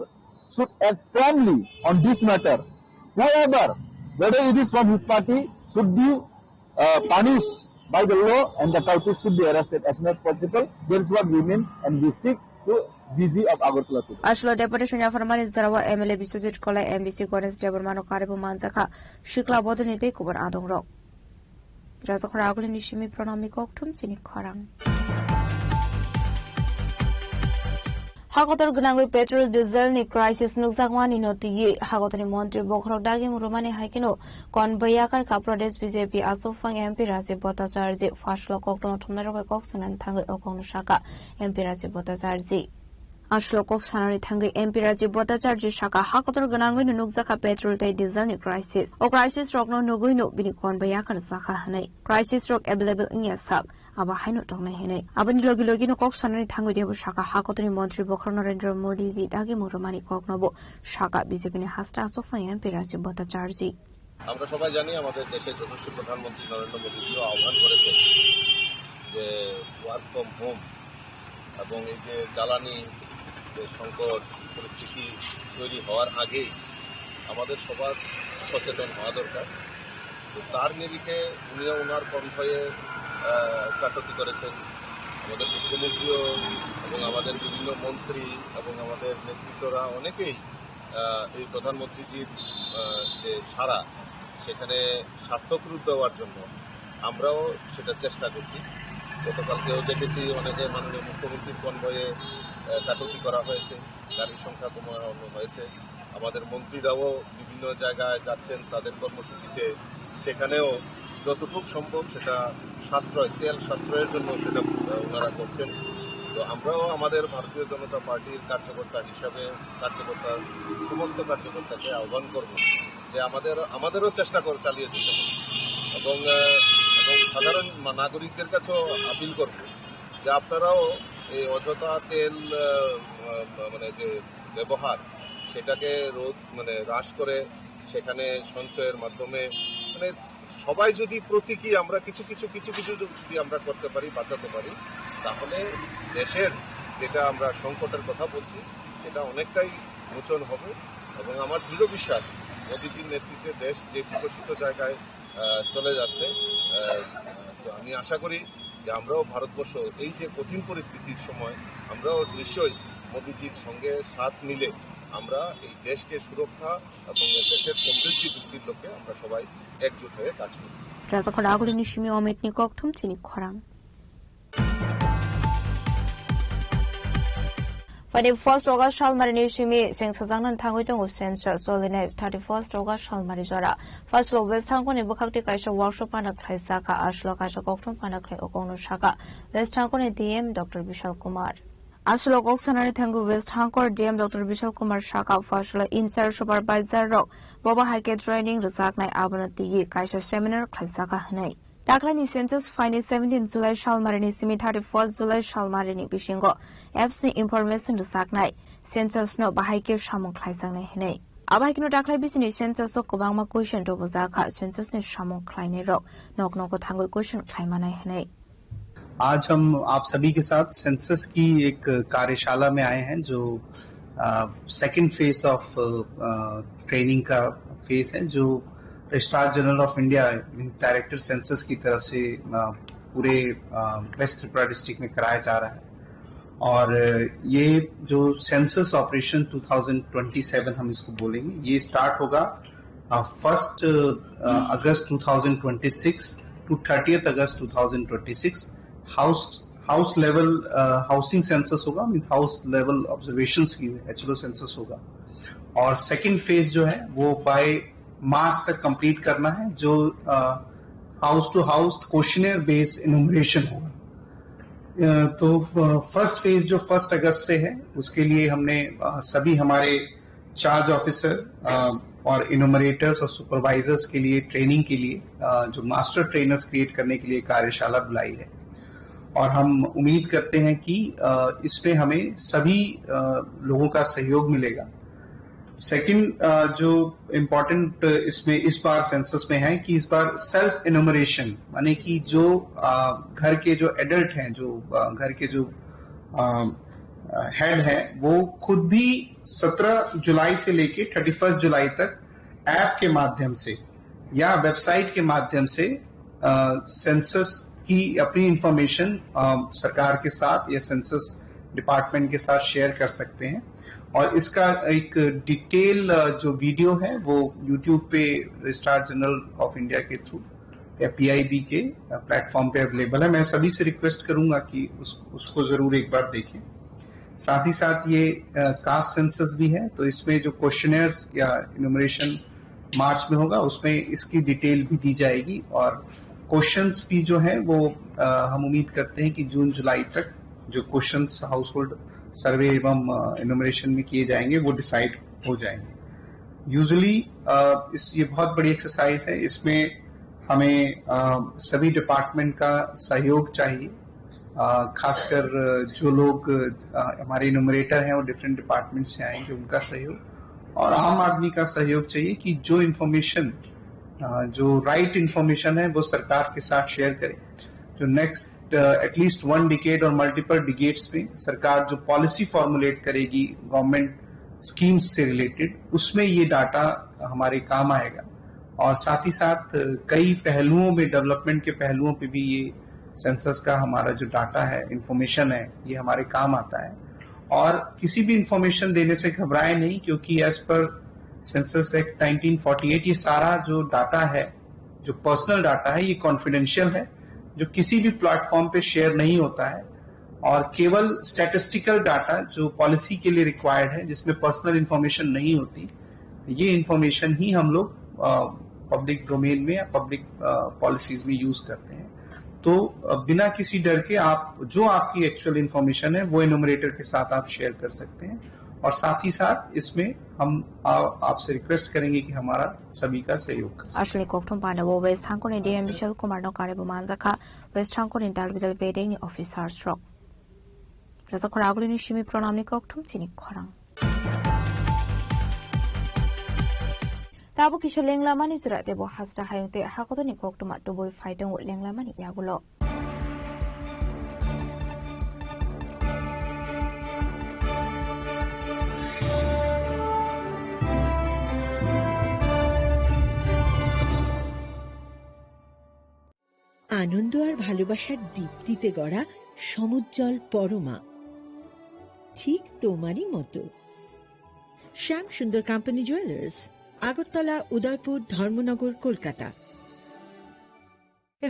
should act promptly on this matter. Whoever, whether it is from his party, should be, uh, punished by the law and the culprit should be arrested as soon as possible. That is what we mean and we seek to D G of Agartala today. Ashlo deputation yaphar mani jora o M L A Biswajit Kolai, M D C Ganesh Debbarma no karibu manjakha, sikla bodolni tei kubun adongrok. Rajakhara agulini simi pranami kokthum chini khorang. Hakotor gwnangwi petrol diesel ni crisis nukjakmani no twiwi hakotorni montri bokhorok dagi murumani hai kheno konboi yakar kha Pradesh B J P achukphang M P Rajiv Bhattacharjee. Phaslo koktwma thumnairok bai kok sanani thangwi o kokno saka M P Rajiv Bhattacharjee. Ashlo kok sanani thangwi M P Rajiv Bhattacharjee saka hakotor gwnangwi no nukjakha petrol tei diesel ni crisis. O crisis rokno nugwi no bini konboi yakar jakha hwnwi. Crisis rok available wngya sak, abo haino tongnai hinwi. Aboni logi logi no kok sanani thangwi debo saka hakotorni montri bokhorok Narendra Modi ji dagi murumani kokno bo saka B J P ni hasta achukphang M P Rajiv Bhattacharjee. আমরা সবাই জানি আমাদের দেশের যশস্বী প্রধানমন্ত্রী নরেন্দ্র মোদীজিও আহ্বান করেছেন যে ওয়ার্ক ফ্রম হোম এবং এই যে জ্বালানি যে সংকট পরিস্থিতি তৈরি হওয়ার আগেই আমাদের সবার সচেতন হওয়া দরকার। তো তার নিরিখে উনিও ওনার কণ্ঠয়ে, আহ, কাটতি করেছেন। আমাদের মুখ্যমন্ত্রীও এবং আমাদের বিভিন্ন মন্ত্রী এবং আমাদের নেতৃত্বরা অনেকেই, আহ, এই প্রধানমন্ত্রীজির, আহ, যে সাড়া, সেখানে সার্থক রূপ দেওয়ার জন্য আমরাও সেটা চেষ্টা করছি। গতকালকেও দেখেছি অনেকে মাননীয় মুখ্যমন্ত্রীর কনভয়ে, আহ, কাটতি করা হয়েছে, গাড়ির সংখ্যা কমানো হয়েছে। আমাদের মন্ত্রীরাও বিভিন্ন জায়গায় যাচ্ছেন তাদের কর্মসূচিতে, সেখানেও যতটুকু সম্ভব সেটা সাশ্রয়, তেল সাশ্রয়ের জন্য সেটা, আহ, ওনারা করছেন। তো আমরাও আমাদের ভারতীয় জনতা পার্টির কার্যকর্তা হিসাবে কার্যকর্তা, সমস্ত কার্যকর্তাকে আহ্বান করব যে আমাদের, আমাদেরও চেষ্টা করে চালিয়ে যেতে হবে এবং, আহ, এবং সাধারণ মা-, নাগরিকদের কাছেও আপিল করব যে আপনারাও এই অযথা তেল, আহ, আহ, মানে যে ব্যবহার, সেটাকে রোধ, মানে হ্রাস করে সেখানে সঞ্চয়ের মাধ্যমে, মানে সবাই যদি প্রতীকী আমরা কিছু কিছু, কিছু কিছু যদি আমরা করতে পারি, বাঁচাতে পারি, তাহলে দেশের যেটা আমরা সংকটের কথা বলছি, সেটা অনেকটাই মোচন হবে। এবং আমার দৃঢ় বিশ্বাস, মোদীজির নেতৃত্বে দেশ যে বিকশিত জায়গায়, আহ, চলে যাচ্ছে, আহ, তো আমি আশা করি যে আমরাও ভারতবর্ষ এই যে কঠিন পরিস্থিতির সময় আমরাও নিশ্চয়ই মোদীজির সঙ্গে সাথ মিলে আমরা এই দেশকে সুরক্ষা এবং এই দেশের সমৃদ্ধি বৃদ্ধির লক্ষ্যে আমরা সবাই একজোট হয়ে কাজ করব। Rajakhor Agulini simi Ometni kokthum chini khorang. Phaini first August salmarini simi cheng sajaknani thangwi tongo census solinai thirty-first August salmari jora. First o West Hangkoni bwkhakti kaisa workshop pana khlaijak kha, aswk kaisa kokthum pana khlai o kokno saka West Hangkoni D M Doctor Bishal Kumar. Aswk kok sanani thango West Hangkor D M Doctor Bishal Kumar saka first o inside supervisor rok bobo hai khe training rwjaknai abono tigi kaisa seminar khlaijak kha hwnwi. Daklaini census phaini seventeen July salmarini simi thirty-first July salmarini bisingo apps ni information rwjaknai, census no bahai khe samung khlaijaknai hwnwi. Abo hai kheno daklai bisini census o kwbangma question rwbwjak kha, census ni samung khlainai rok nok nogo thangwi question khlaimanai hwnwi. आज हम आप सभी के साथ सेंसस की एक कार्यशाला में आए हैं, जो सेकंड फेज ऑफ ट्रेनिंग का फेज है, जो registrar general of India, means director census की तरफ से अ, पूरे वेस्ट त्रिपुरा डिस्ट्रिक्ट में कराया जा रहा है। और ये जो census operation twenty twenty seven हम इसको बोलेंगे, ये स्टार्ट होगा first August twenty twenty six to thirtieth August twenty twenty six. House house level housing census होगा, मीन्स हाउस लेवल ऑब्जर्वेशंस की एचएलओ सेंसस होगा। और सेकंड फेज जो है वो बाय मार्च तक कंप्लीट करना है, जो house to house questionnaire based enumeration होगा। अ, तो फर्स्ट फेज जो फर्स्ट अगस्त से है, उसके लिए हमने अ, सभी हमारे चार्ज ऑफिसर और इनुमरेटर्स और सुपरवाइजर्स के लिए ट्रेनिंग के लिए अ, जो मास्टर ट्रेनर्स क्रिएट करने के लिए कार्यशाला बुलाई है। और हम उम्मीद करते हैं कि अ, इसमें हमें सभी अ, लोगों का सहयोग मिलेगा। सेकंड जो इम्पोर्टेंट इसमें इस बार सेंसस में है कि इस बार सेल्फ इनुमरेशन, माने कि जो अ, घर के जो एडल्ट हैं, जो अ, घर के जो हेड हैं, वो खुद भी सत्रह जुलाई से लेके थर्टी फर्स्ट जुलाई तक ऐप के माध्यम से या वेबसाइट के माध्यम से सेंसस की अपनी इंफॉर्मेशन सरकार के साथ या सेंसस डिपार्टमेंट के साथ शेयर कर सकते हैं। और इसका एक डिटेल जो वीडियो है, वो यूट्यूब पे रजिस्ट्रार जनरल ऑफ इंडिया के थ्रू या पीआईबी के प्लेटफॉर्म पे अवेलेबल है। मैं सभी से रिक्वेस्ट करूंगा कि उस, उसको जरूर एक बार देखें। साथ ही साथ ये कास्ट सेंसस भी है, तो इसमें जो क्वेश्चनेयर्स या इनुमरेशन मार्च में होगा, उसमें इसकी डिटेल भी दी जाएगी। और क्वेश्चंस भी जो है वो अ, हम उम्मीद करते हैं कि जून जुलाई तक जो क्वेश्चंस हाउसहोल्ड सर्वे एवं इनुमरेशन में किए जाएंगे, वो डिसाइड हो जाएंगे। यूजुअली इस ये बहुत बड़ी एक्सरसाइज है, इसमें हमें अ, सभी डिपार्टमेंट का सहयोग चाहिए। अ, खासकर अ, जो लोग अ, हमारे इनुमरेटर हैं, वो डिफरेंट डिपार्टमेंट से आएंगे, उनका सहयोग और आम आदमी का सहयोग चाहिए कि जो इन्फॉर्मेशन जो राइट इन्फॉर्मेशन है, वो सरकार के साथ शेयर करें। जो नेक्स्ट एटलीस्ट वन डिकेड और मल्टीपल डिकेड्स में सरकार जो पॉलिसी फॉर्मुलेट करेगी गवर्नमेंट स्कीम्स से रिलेटेड, उसमें ये डाटा हमारे काम आएगा। और साथ ही साथ अ, कई पहलुओं में, डेवलपमेंट के पहलुओं पे भी ये सेंसस का हमारा जो डाटा है, इंफॉर्मेशन है, ये हमारे काम आता है। और किसी भी इंफॉर्मेशन देने से घबराए नहीं, क्योंकि as per census act nineteen forty eight ये सारा जो डाटा है, जो पर्सनल डाटा है, ये कॉन्फिडेंशियल है, जो किसी भी प्लेटफॉर्म पे शेयर नहीं होता है। और केवल स्टैटिस्टिकल डाटा जो पॉलिसी के लिए रिक्वायर्ड है, जिसमें पर्सनल इंफॉर्मेशन नहीं होती, ये इंफॉर्मेशन ही हम लोग पब्लिक डोमेन में या पब्लिक पॉलिसीज में यूज करते हैं। तो अ, बिना किसी डर के आप जो आपकी एक्चुअल इंफॉर्मेशन है, वो इनुमरेटर के साथ आप शेयर कर सकते हैं। और साथ ही साथ इसमें हम आ, आपसे रिक्वेस्ट करेंगे कि हमारा सभी का सहयोग कर सकें। Aswkni kokthum panda bo West Hangkoni D M Bishal Kumar no kare bo manjakha West Hangkoni dalbidal bedeng ni officers rok. Rajakhor Agulini simi pranamni kokthum chini khorang. Tabuk kisa lenglamani jora tebo hasra hayung tei hakotorni koktwma tubui phai tongo lenglamani yagulo. আনন্দ আর ভালোবাসার দীপ্তিতে গড়া সমুজ্জ্বল পরমা, ঠিক তোমারই মতো। শ্যাম সুন্দর company jewellers, Agartala, উদয়পুর, ধর্মনগর, কলকাতা।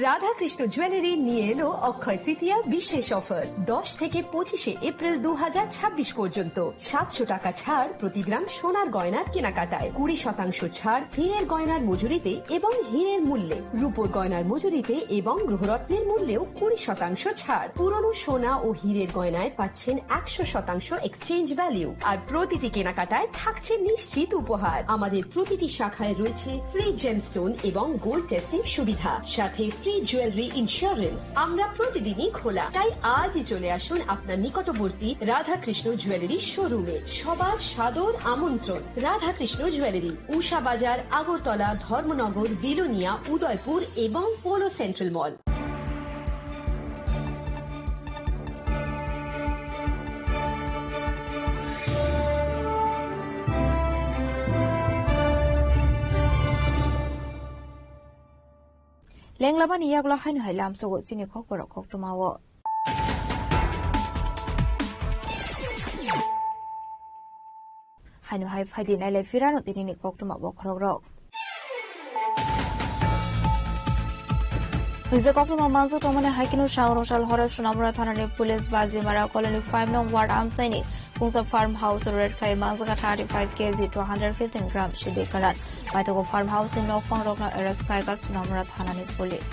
রাধাকৃষ্ণ জুয়েলারি নিয়ে এলো অক্ষয় তৃতীয়া বিশেষ অফার। দশ থেকে পঁচিশে এপ্রিল দু হাজার ছাব্বিশ পর্যন্ত সাতশো টাকা ছাড় প্রতি গ্রাম সোনার গয়নার কেনাকাটায়, কুড়ি শতাংশ ছাড় হীরের গয়নার মজুরিতে এবং হীরের মূল্যে, রূপোর গয়নার মজুরিতে এবং গ্রহরত্নের মূল্যেও কুড়ি শতাংশ ছাড়। পুরনো সোনা ও হীরের গয়নায় পাচ্ছেন একশো শতাংশ এক্সচেঞ্জ ভ্যালু, আর প্রতিটি কেনাকাটায় থাকছে নিশ্চিত উপহার। আমাদের প্রতিটি শাখায় রয়েছে ফ্রি জেমস্টোন এবং গোল্ড টেস্টিং সুবিধা, সাথে ফ্রি জুয়েলারি ইন্স্যুরেন্স। আমরা প্রতিদিনই খোলা, তাই আজই চলে আসুন আপনার নিকটবর্তী রাধাকৃষ্ণ জুয়েলারি শোরুমে। সবার সাদর আমন্ত্রণ। রাধাকৃষ্ণ জুয়েলারি, উষা বাজার, আগরতলা, ধর্মনগর, বিলোনিয়া, উদয়পুর এবং polo central mall. Lenglamani yagulo haino hai lamsogo chini khokborok koktwmao. Haino hai phaidi nailai phirano tinini koktwma bokhorokrok. Hingse koktwma manjak tongmani hai kheno Sangrongchal horo Sonamura thanani police Bajimara colony five nong ward amchaini kungsa farm house raid khlai manjak thirty five K G two hundred fifteen gram sidi kanar. Paithago farm house ni nokphang rokno arrest khlaika Sonamura thanani police.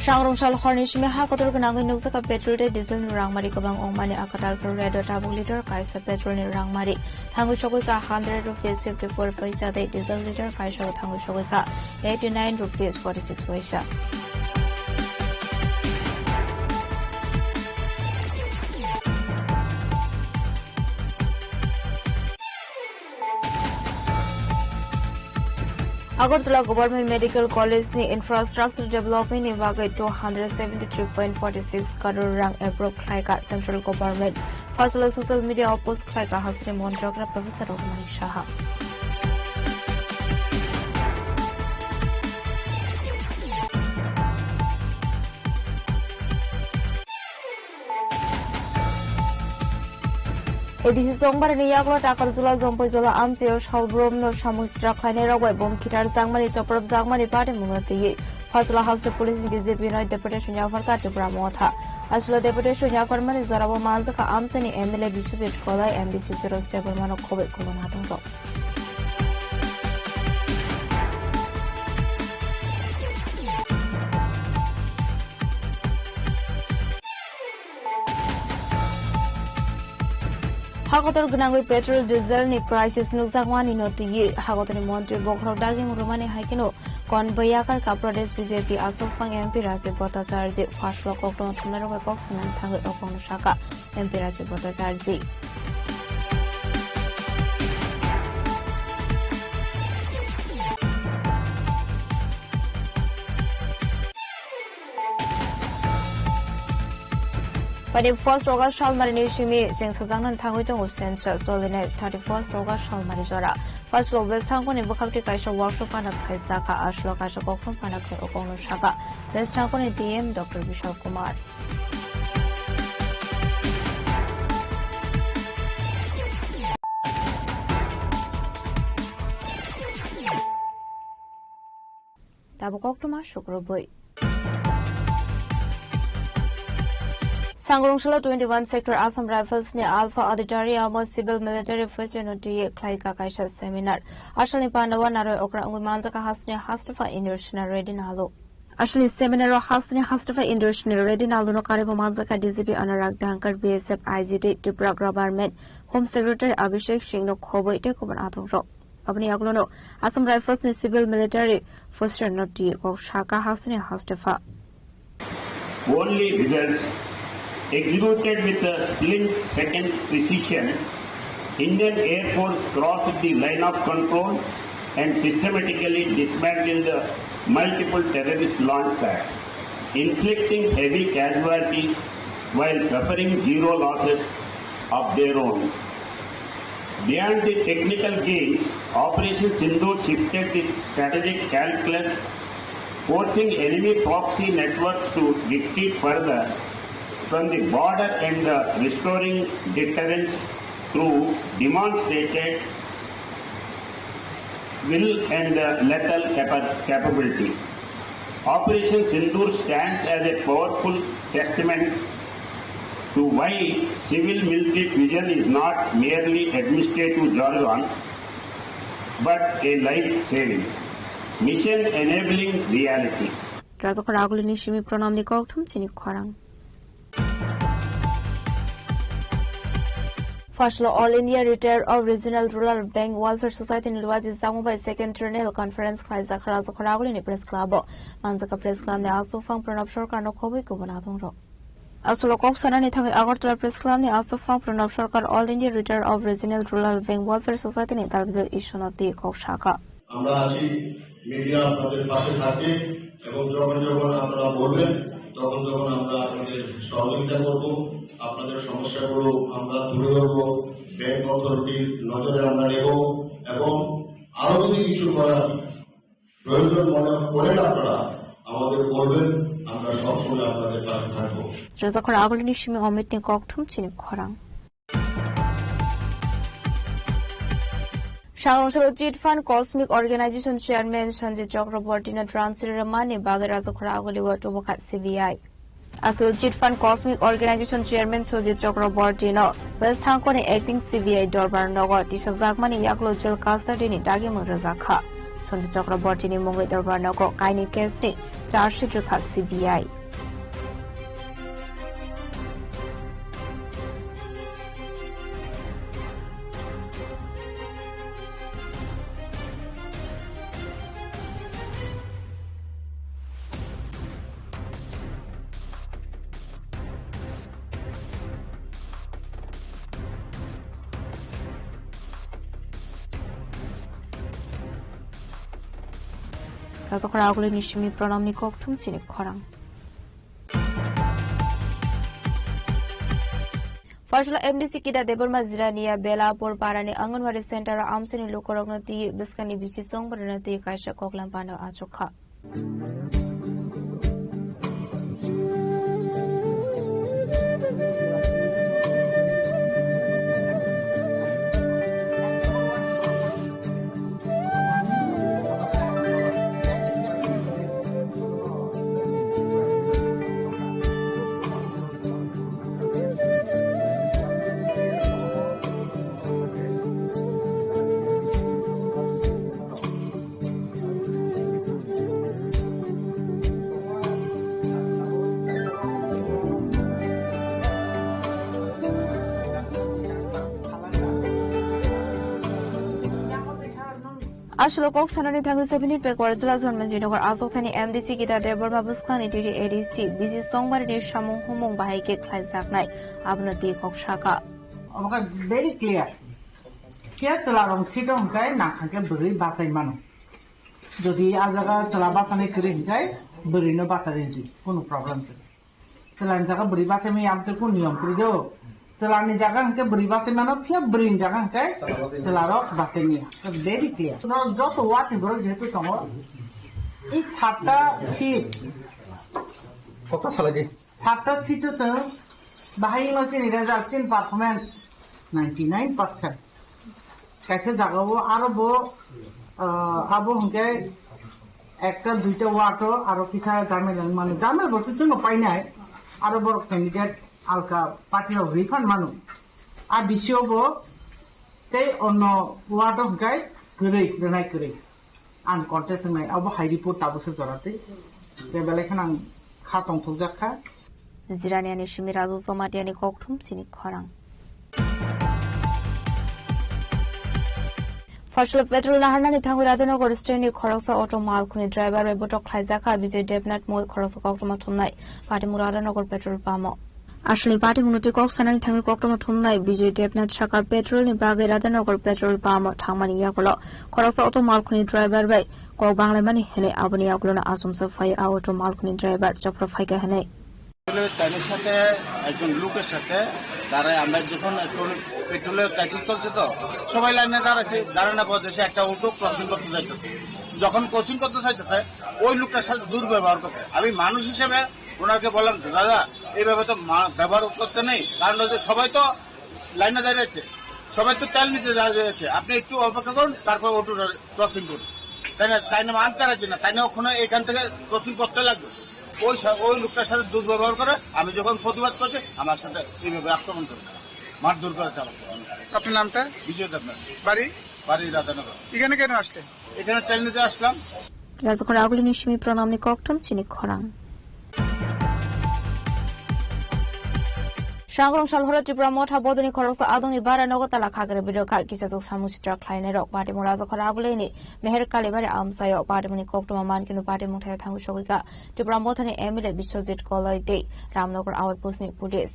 Sangrongchal horni simi ha kotor gwnangwi nukjakha petrol tei diesel ni rangmari kwbang wngmani, a kwtal khe red o tabuk litre kaisa petrol ni rangmari thangwi sogwi kha hundred rupees fifty four paisa tei diesel litre kaisa o thangwi sogwi kha eighty nine rupees forty six paisa. Agartala Government Medical College ni infrastructure development ni bagwi two hundred seventy three point forty six crore rang approve khlaika central government. Phaisalo social media o post khlaika hasteni montri okra Professor Raghunath Saha. A D C Chongbarini yagulo Takarjula Jompoijola amchaio salbrumno samung sitra khlainairok bai bom khitarjakmani chopropjakmani patimungno twiwi Phaisala haste police ni D G P no deputation yapharkha Tipra Motha. Aswkla deputation yapharmani jorao manjakha amchaini M L A Biswajit Kolai, M D C Suresh Debbarma no khobwi khulumna tongkha. Hakotor gwnangwi petrol diesel ni crisis nukjakmani no twiwi hakotorni montri bokhorok daging rwmani hai kheno konbwi yakarkha Pradesh B J P aswkphang M P Rajiv Bhattacharjee. Phaisalo koktwma thumnairok bai kok swmani thangwi o kokno sakha M P Rajiv Bhattacharjee. Phaidi first August salmarini simi chengsajaknani thangwi tongo census cholinai thirty first August salmari jora. First August sangkoni bwkhaktwi kaisa workshop phano khlaijakha, aswkla kaisa kokthum phano khlai o kokno sakha West Sangkoni D M Doctor Bishal Kumar. Tabuk koktwma sukrubwi. Sangrongchalo twenty one sector Assam Rifles ni Alpha Auditorium o civil military future no twiwi khlaika kaisa seminar. Asalni pandao naroi okra wngwi manjakha hasteni hastepha Indrasena Reddy Nalu. Asalni seminar o hasteni hastepha Indrasena Reddy Nalu no karwi bo manjakha D G P Anurag Dhankar, B S F I G T, Tripura Government, Home Secretary Abhishek Singh no khobwi tei kubun athok rok. Aboni yagulono Assam Rifles ni civil military future no twiwi kok sakha hasteni hastepha. Only results executed with a split second precision, Indian Air Force crossed the line of control and systematically dismantled the multiple terrorist launch pads, inflicting heavy casualties while suffering zero losses of their own. Beyond the technical gains, Operation Sindoor shifted the strategic calculus, forcing enemy proxy networks to retreat further from the border and, uh, restoring deterrence through demonstrated will and, uh, lethal capa-, capability. Operation Sindoor stands as a powerful testament to why civil military fusion is not merely administrative jargon but a life saving, mission enabling reality. Rajakhor agulini simi pranamni kokthum chini khorang. Phaslo All India Retired of Regional Rural Bank Welfare Society ni luaji jamo bai second triennial conference khlaijak Rajakhor agulini press club o. Manjaka press club ni aswk phang Pranab Sarkar no khobwi kubun adong rok. Aswk kok sanani thangwi Agartala Press Club ni aswk phang Pranab Sarkar All India Retired of Regional Rural Bank Welfare Society ni Dalbidal Ishwanath Dey kok sakha. আমরা আছি, মিডিয়া আপনাদের পাশে থাকে এবং যখন যখন আপনারা বলবেন, তখন তখন আমরা আপনাদের সহযোগিতা করব। আপনাদের সমস্যাগুলো আমরা তুলে ধরব, ব্যাংক অথরিটির নজরে আমরা নেব এবং আরো যদি কিছু করার প্রয়োজন মনে করেন আপনারা আমাদের বলবেন, আমরা সবসময় আপনাদের পাশে থাকবো। Rajakhor agulini simi Amit ni kokthum chini khorang. Sangungsalo Chit Fund Cosmic Organization Chairman Sanjay Chakraborty no transfer rwmani bagwi Rajakhor aguli o tubukha C B I. Aswk Chit Fund Cosmic Organization Chairman Sujit Chakraborty no West Hangkor ni Acting C B I Dorbar Nogo tisajakmani yaklo jail custody ni dagimung rwjakha. Sujit Chakraborty ni mungwi Dorbar Nogo kainwi case ni charge sheet rwkha C B I. Rajakhor agulini simi pranamni kokthum chini khorang. Phaslo M D C Kita Debbarma Jirania Belapur parani Anganwadi center o amchaini lukurokno twi bwskangni bisi chongbarino twi kaisa koklam pano achukha. Aswk kok sanani thangwi seventeen Pekar Jila Jonmajinogar Asokthaini M D C Gita Debbarma bwskangni T T A D C bisi chongbarini samung humung bahai khe khlaijaknai, abono twi kok sakha. Omo khe very clear. Khe chwla rong sito hwnkhe nangkha khe bwrwi bachai mano. Jodi a jaga chwla bachani kwrwi hwnkhe bwrwino bachai rwdi, kunu problem kwrwi. Chwlani jaga bwrwi bachai maya amtwi kunu niyom kwrwi do. Chwlani jaga hwnkhe bwrwi bachai mano, phiya bwrwini jaga hwnkhe chwlarok bachai maya. Very clear. Joto wati borok jehetu tongo, ei satta seat. Kotha salai di. Satta seat o chwng bahai no chini result, chini performance ninety nine percent. Kaisa jaga o aro bo, ah, abo hwnkhe ekta duita ward o aro kisa jamel wng mano. Jamel bo chwng no painai, aro borok candidate alka party rok refund mano. A bisi o bo tei onno ward o hwnkhe kwrwi, rwnai kwrwi. Ang contest wngnai, abo hai report tabukse jora twi. Tei belai kheno ang kha tongthokjak kha. Jiraniani simi Raju Jomatiani kokthum chini khorang. Phaslo petrol naharnani thangwi Radhanagar stand ni khoroksa auto malkhuni driver bai botok khlaijakha Bijoy Debnath mui khoroksa koktwma thumnai Patimura Radhanagar petrol pump o. Aswkni party mwnwi twi kok sanani thangwi koktwma thumnai Bijoy Debnath sakha petrol ni bagwi Radhanagar petrol pump o thangmani yagulo khoroksa auto malkhuni driver bai kok banglaimani hwnwi aboni yagulono achomsa phai a auto malkhuni driver chopra phaikha hwnwi. তাদের সাথে একজন লোকের সাথে দাঁড়ায়, আমরা যখন এখন পেট্রোলের ক্রাইসিস চলছে তো, সবাই লাইনে দাঁড়াইছে, দাঁড়ানোর পর দেশে একটা অটো ক্রসিং করতে চাইতেছে। যখন ক্রসিং করতে চাইতেছে, ওই লোকটার সাথে দুর্ব্যবহার করতে। আমি মানুষ হিসেবে ওনাকে বললাম, "দাদা, এইভাবে তো মা-, ব্যবহার করতে নেই।" কারণ হচ্ছে সবাই তো লাইনে দাঁড়িয়ে আছে, সবাই তো তেল নিতে দাঁড়িয়ে আছে, আপনি একটু অপেক্ষা করুন, তারপর অটোটা ক্রসিং করুন। তাই না, তাই না মানতে রাজি না, তাই না ওখানে এখান থেকে ক্রসিং করতে লাগবে। ওই সা-, ওই লোকটার সাথে দুর্ব্যবহার করে আমি যখন প্রতিবাদ করছি, আমার সাথে এইভাবে আক্রমণ করে, মারধর করে চালাচ্ছে। আপনার নামটা? বিজয় দেবনাথ। বাড়ি? বাড়ি রাধানগর। এখানে কেন আসলেন? এখানে তেল নিতে আসলাম। Rajagora agulini simi pranamni kokthum chini khorang. Sangrong salhoro Tripura motha bodoni khoroksa adongni bara nogo tala khagre birokha kisachok samung sitra khlainai rok patimung Rajagora agulini Meher Kalibari amsayo patimungni koktuma mankinu patimung thaio thangwi sogwikha Tripura mothani M L A Biswajit Koloi tei Ramnagar outpost ni police.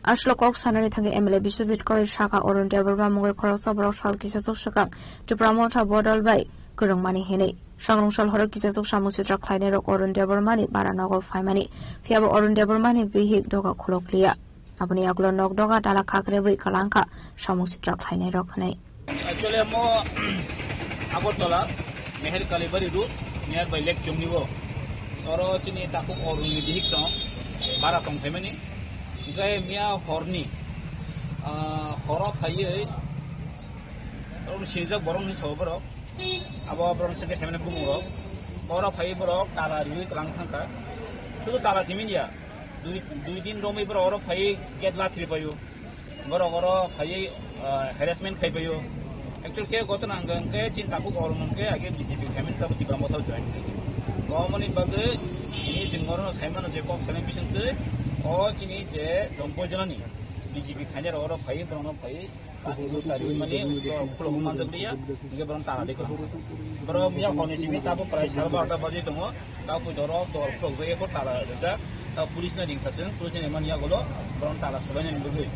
Aswk kok sanani thangwi M L A Biswajit Koloi sakha Arun Debbarma mungwi khoroksa borok sal kisachok swkang Tripura motha bodol bai kwrwngmani hinwi. Sangrong salhoro kisachok samung sitra khlainai rok Arun Debbarmani bara nogo phaimani, phiyabo Arun Debbarmani bihik doga khulokliya. Aboni yagulo nok doga tala khakrebwi kwlangkha samung sitra khlainai rok hinwi. Actually, omo Agartala, Meher Kalibari road, nearby Lake Chomni o. Oro chini takhuk Arun ni bihik tong, bara tong phaimani. Hingke miya horni, ah, horo phaiwi, oro sijak borok ni sabo borok. Abo borok ni sengke saimani bumung rok. Oro phaiwi borok tala riwi kwlang thangkha. Sudu tala simi ya. Dui, dui din romwi borok oro phaiwi gate lathri phaio. Borok oro phaiwi, ah, harassment khai phaio. Actually, khe gotona hwnkha hwnkhe chini takhuk Arun hwnkhe age B J P khaimani tabuk Tipra Motha join khai. Omo ni bagwi chini chwng oro khaimano je kok sanai bising twi o chini je Dompoi Jilani B J P khainai rok oro phaiwi borokno phaiwi. Tari mani khulok manjak liya, hingke borok tala de kwlangkha. Borok miya hor ni simi tabuk prai sal barota baji tongo, tabuk doro dor khulok bai eko tala rijak, tabuk police no ringkha chwng, police ni mani yagulo borok tala swbainani bagwi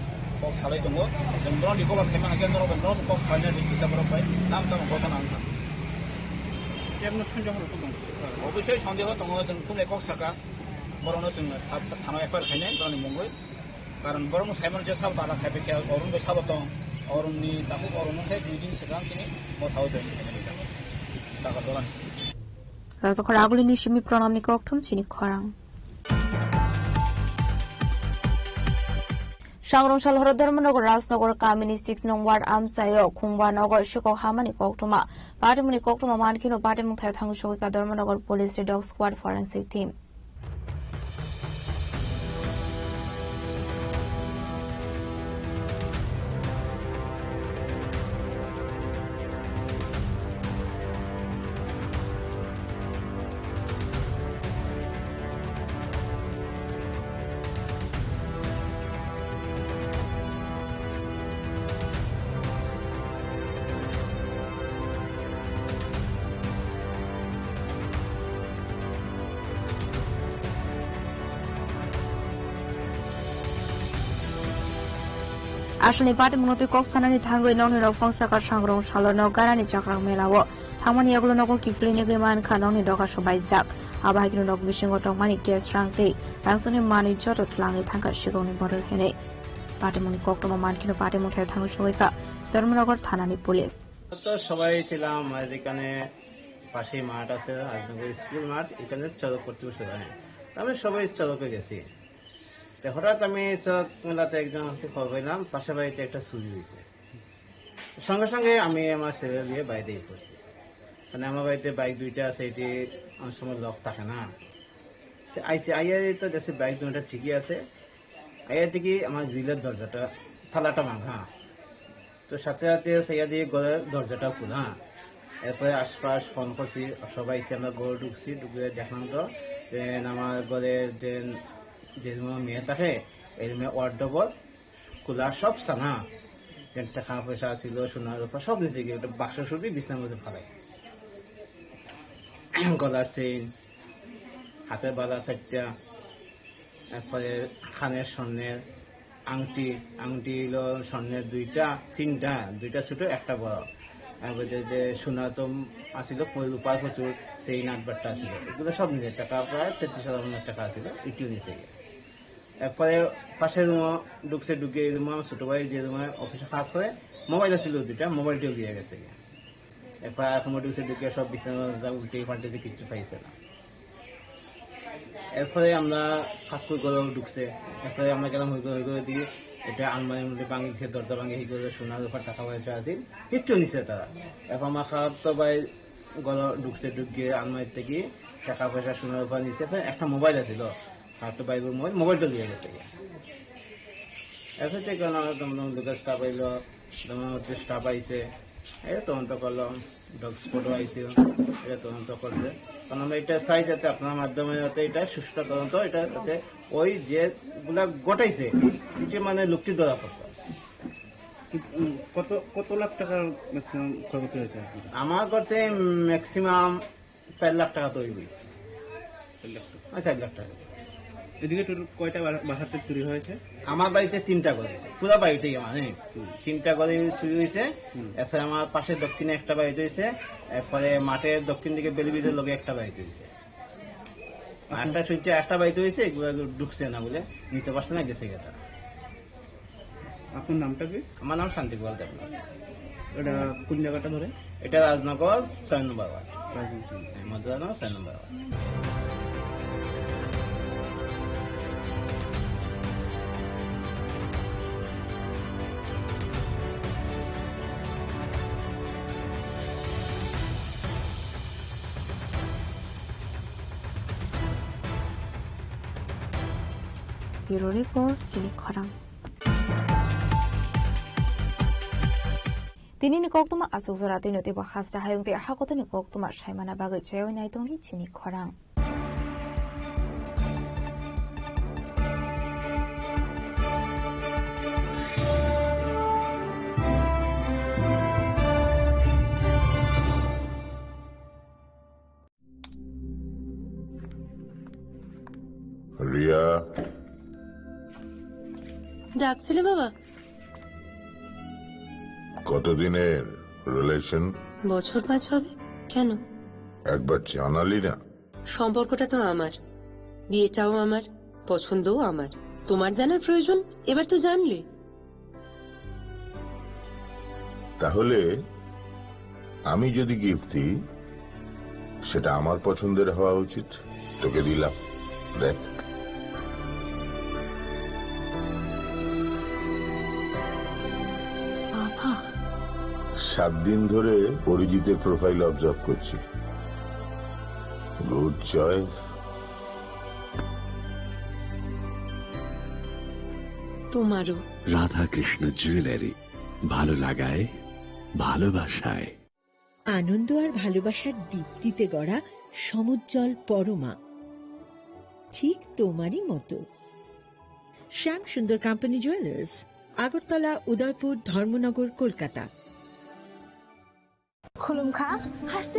kok salai tongo. Chwng borok ni kobar khaima hwnkhe norok bai norok kok salaina ringkha borok bai tam tam gotona wngkha. Obviously sondeho tongo, chwng tumle kok saka, borokno chwng tha-, thano F I R khainai borokni mungwi. Karon borokno saimano je sabo tala khai phaikha, Arun bai sabo tong, Arun ni takhuk Arun wngkhe dui din swkang chini mothao join khaimani kha. Takarjala ni. Rajagora agulini simi pranamni kokthum chini khorang. Sangrong salhoro Dharmanagar Rajnagar kamini six nong ward amsaio khungba nogo sikok hamani koktuma. Patimungni koktuma mankhino patimung thaio thangwi sogwikha Dharmanagar Police ni Dog Squad Forensic Team. Aswkni patimungno twi kok sanani thangwi nokni rok phang saka Sangrong salo nok ganani chakrang mela o thangmani yagulo nogo kiphilwi nigwi mankha nokni doga sobaijak. Abo hai kheno nok bisingo tongmani gas rang tei rangchakni manwi joto twlangwi thangkha sikokni bodol hinwi. Patimungni koktwma mankhino patimung thaio thangwi sogwikha Dharmanagar thanani police. তো সবাই ছিলাম, আমাদের এখানে পাশেই মাঠ আছে, রাজনগর স্কুল মাঠ, এখানে চড়ক করতে বসে হয়। আমি সবাই চড়কে গেছি। তো হঠাৎ আমি চড়ক মেলাতে একজন আছে, খবর পেলাম পাশের বাড়িতে একটা চুরি হয়েছে। সঙ্গে সঙ্গে আমি আমার ছেলে দিয়ে বাইরে পড়ছি, মানে আমার বাড়িতে বাইক দুইটা আছে, এটি অনেক সময় লক থাকে না। তো আইসি আইয়া তো দেখছি বাইক দুইটা ঠিকই আছে। আইয়া দেখি আমার গ্রিলের দরজাটা, তালাটা ভাঙা। তো সাথে সাথে সাইয়া দিয়ে ঘরের দরজাটা খোলা। এরপরে আশপাশ ফোন করছি, সবাই এসে আমরা ঘরে ঢুকছি, ঢুকে দেখলাম তো যে আমার ঘরের যে, যে রুমে মেয়ে থাকে, এই রুমে ওয়ার্ডরোব খোলা, সব সানা, যে টাকা পয়সা ছিল, সোনা রূপা সব নিচে গিয়ে একটা বাক্স শুধু বিছনার মধ্যে ফালাই। গলার চেইন, হাতের বালা চারটা, তারপরে কানের স্বর্ণের আংটি, আংটি হলো স্বর্ণের দুইটা, তিনটা, দুইটা ছোট, একটা বড়। তারপরে যে, যে সোনা তো আছিল, রূপার প্রচুর চেইন আট বারটা আছিল, এগুলো সব নিচে, টাকা প্রায় তেত্রিশ হাজার টাকা আছিল, একটু নিচে গিয়ে। এরপরে পাশের রুমও ঢুকছে, ঢুকে এই রুমে আমার ছোট ভাই যে রুমে অফিসে কাজ করে, মোবাইল ছিল দুইটা, মোবাইলটিও দিয়ে গেছে গিয়া। এরপর এখন ঢুকছে, ঢুকে সব বিছানা উল্টে পাল্টে যে কিচ্ছু পাইছে না। এরপরে আমরা ফাঁক করে ঘরে ঢুকছে, এরপরে আমরা গেলাম হই করে, হই করে দিয়ে এটা আলমারির মধ্যে ভাঙি দিছে, দরজা ভাঙি হই করে সোনার উপর টাকা পয়সা আছে, কিচ্ছু নিছে তারা। এরপর আমার খালাতো ভাই ঘরে ঢুকছে, ঢুকিয়ে আলমারি থেকে টাকা পয়সা সোনার উপর নিছে, এরপরে একটা মোবাইল আছিল, খালাতো ভাই মোবাইল, মোবাইলটা দিয়ে গেছে। এরপর থেকে আমার দমদম দুটো স্টাফ আইলো, দমদম হচ্ছে স্টাফ আইছে, এই তদন্ত করলো, ডগ স্পটও আইছে, এটা তদন্ত করছে। কারণ আমরা এটা চাই যাতে আপনার মাধ্যমে যাতে এটা সুষ্ঠু তদন্ত, এটা যাতে ওই যেগুলা ঘটাইছে, এটা মানে লোকটি ধরা পড়তো। উম, কত, কত লাখ টাকার ম্যাক্সিমাম ক্ষয়ক্ষতি হয়েছে আপনার? আমার করতে ম্যাক্সিমাম চার লাখ টাকা তো হইবই। চার লাখ টাকা। হ্যাঁ, চার লাখ টাকা। এদিকে টোটাল কয়টা বা-, বাসাতে চুরি হয়েছে? আমার বাড়িতে তিনটা ঘর হয়েছে, পুরো বাড়িতেই মানে হুম। তিনটা ঘরে চুরি হয়েছে। হুম। এরপরে আমার পাশে দক্ষিণে একটা বাড়িতে হয়েছে, এরপরে মাঠের দক্ষিণ দিকে বেলিবিজের লগে একটা বাড়িতে হয়েছে। আচ্ছা। আরেকটা শুনছি একটা বাড়িতে হয়েছে, এগুলো ঢুকছে না বলে, নিতে পারছে না, গেছে গেছে। আপনার নামটা কি? আমার নাম শান্তি কুমার দেবনাথ। এটা কোন জায়গাটা ধরে? এটা রাজনগর ছয় নম্বর ওয়ার্ড। রাজনগর ছয় নম্বর। এই মধ্যে রাজনগর ছয় নম্বর word. Bureau Report, Chini Khorang. Tini ni koktwma achuk jora twi no teibo hasta hayung tei hakotoni koktwma saimana bagwi chaywi nai tongdi chini khorang. Riya. ডাকছিলে বাবা? কতদিনের রিলেশন? বছর পাঁচ হবে। কেন? একবার জানালি না। সম্পর্কটা তো আমার, বিয়েটাও আমার, পছন্দও আমার। তোমার জানার প্রয়োজন? এবার তো জানলে। তাহলে আমি যদি গিফট দিই, সেটা আমার পছন্দের হওয়া উচিত। তোকে দিলাম, দেখ। বাবা। সাত দিন ধরে অরিজিতের প্রোফাইল অবজার্ভ করছি। Good choice. তোমারও। রাধাকৃষ্ণ জুয়েলারি, ভালো লাগায়, ভালোবাসায়। আনন্দ আর ভালোবাসার দীপ্তিতে গড়া সমুজ্জ্বল পরমা, ঠিক তোমারই মতো। শ্যাম সুন্দর কোম্পানি জুয়েলার্স, আগরতলা, উদয়পুর, ধর্মনগর, কলকাতা। Khulumkha, haste